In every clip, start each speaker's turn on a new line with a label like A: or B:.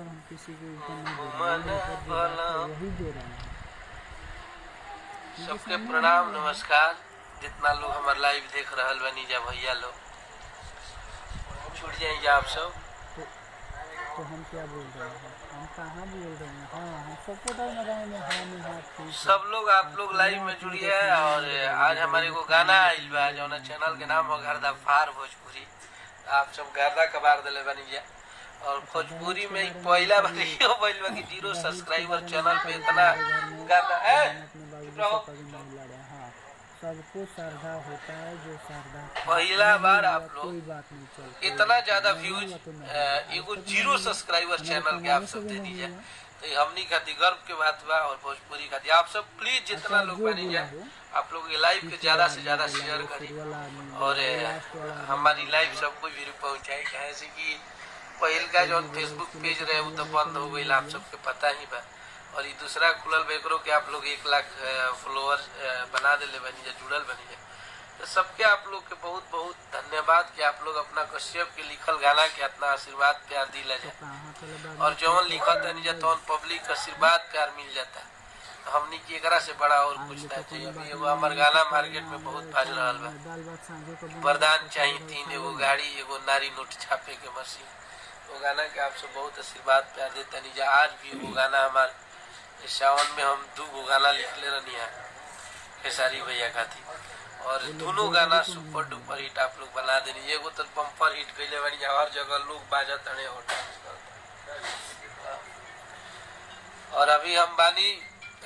A: पर हम किसी के ऊपर नहीं दे रहे हैं,
B: घुमना
A: मेरे ऊपर जो बात है
B: बलम।
A: वही दे रहे हैं। उनके
B: सबके
A: सामने नहीं
B: प्रणाम
A: हुआ है।
B: नमस्कार। जितना लोग हमार लाइव देख रहल बानी जा, भैया लोग छूट जाएंगे आप सब।
A: तो तो हम क्या बोल रहे हैं, हम कहाँ बोल रहे हैं? हाँ, हम सबको तो लगाएंगे, हाँ में हाँ, ठीक है।
B: सब लोग आप
A: हाँ,
B: लोग
A: खाना
B: लाइव में
A: अपने को
B: जुड़िए
A: खाना
B: और
A: मेरे
B: आज
A: बाबूजी
B: हमारे
A: बोलेंगे,
B: को
A: खाना
B: गाना
A: में
B: आइल
A: तुम
B: बा
A: नहीं
B: जौना
A: बोलेंगे,
B: चैनल के
A: खाना
B: नाम
A: में
B: हो गर्दा फार भोजपुरी। आप सब गर्दा कबार दिले बनी जा और
A: अच्छा, दहेज
B: भोजपुरी
A: के
B: में
A: बारे में हम
B: पहला बार
A: कभी
B: यो भइल बा कि जीरो
A: दहेज के
B: सब्सक्राइबर
A: बारे में
B: चैनल
A: हम
B: पे
A: कभी
B: इतना
A: हमारे घर में
B: गाना
A: या
B: है।
A: हम अपने
B: चुप
A: बाबूजी से
B: रहो।
A: कभी नहीं लड़े। हाँ, सबको श्रद्धा होता है, जो श्रद्धा था
B: पहला
A: नहीं
B: बार
A: हुआ
B: आप लोग
A: कोई बात नहीं, चल कोई
B: इतना
A: बात
B: ज्यादा
A: नहीं, नहीं
B: व्यूज
A: हुआ तो नहीं हुआ, आज
B: एगो
A: तक
B: जीरो
A: नहीं हुआ,
B: सब्सक्राइबर
A: हमारे
B: चैनल के आप
A: कमाने से
B: सब
A: भी
B: दे
A: नहीं
B: दीजिए।
A: हुआ।
B: तो ये हमनी खातिर गर्व के बात बा और भोजपुरी खातिर आप सब प्लीज जितना
A: अच्छा,
B: लोग
A: जो
B: बनी
A: बोला
B: जाए
A: हो,
B: आप लोग ये लाइव के
A: पीछे
B: ज्यादा
A: वाला
B: से
A: आदमी
B: ज्यादा
A: बोला
B: शेयर
A: हो,
B: करी
A: शुरू वाला आदमी
B: और
A: बोला हो, लास्ट वाला आदमी
B: हमारी
A: बोला
B: लाइव
A: हो,
B: सबको भी पहुंचाए। कहे से कि पहिल का
A: कोई
B: जो
A: भी बोला
B: फेसबुक
A: उसको
B: पेज
A: लेके
B: रहे वो
A: कभी
B: तो
A: आए
B: बंद
A: तो
B: हो
A: नहीं
B: गई, आप
A: बोलिए।
B: सबके पता ही बा। और ये दूसरा खुलल बा, एकरो के आप लोग 1 लाख फॉलोअर बना दिले बनी जा, जुड़ल बनी जा। तो सबके आप लोग के बहुत बहुत धन्यवाद कि आप लोग अपना कश्यप के लिखल गाना के अपना आशीर्वाद प्यार दिला
A: तो
B: जाए
A: कहाँ चले बाद
B: और
A: में
B: जौन
A: ठीक है,
B: लिखत
A: नहीं
B: तनी जा
A: भाई।
B: तौन पब्लिक के आशीर्वाद प्यार मिल जाता। तो हमनी के एकरा से बड़ा और
A: आज
B: कुछ
A: ले
B: ना
A: तो
B: चाहिए।
A: कोनो
B: अभी
A: बात
B: एगो
A: नहीं
B: हमार
A: है
B: गाना
A: कि कल
B: मार्केट
A: ना
B: में बहुत
A: आए
B: बाज
A: का
B: रहल बा।
A: दाल भात साँझो के बन
B: वरदान
A: जाए तो
B: चाहिए
A: चावल
B: तीन
A: खा
B: एगो
A: लेंगे।
B: गाड़ी एगो नारी नोट छापे के मशीन। वो गाना के आप सब बहुत आशीर्वाद प्यार देता नहीं जा। आज भी वो गाना हमार इस सावन में हम 2 गो गाना लिखले रहनी है खेसारी भैया खातिर और
A: वो लोग
B: दोनों
A: बोला
B: गाना
A: भी तो नहीं
B: सुपर
A: है।
B: डुपर हिट आप लोग बना देनी। एगो तो बम्पर हिट कैले बानी, हर जगह लोग बाजत तड़े और डांस करत। और अभी हम बानी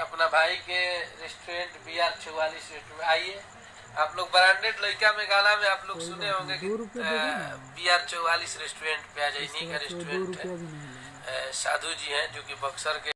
B: अपना भाई के रेस्टोरेंट BR 44 restaurant में। आइए आप लोग ब्रांडेड लड़का में गाना में आप लोग
A: कोई
B: सुने
A: बात
B: होंगे
A: नहीं,
B: कि
A: 2 रुपये दे देना।
B: BR 44 restaurant पे आ जाइए।
A: इसके
B: इन्हीं का
A: बाद से वो 2
B: रेस्टोरेंट है।
A: रुपया भी नहीं लेंगे।
B: साधु जी हैं जो कि बक्सर के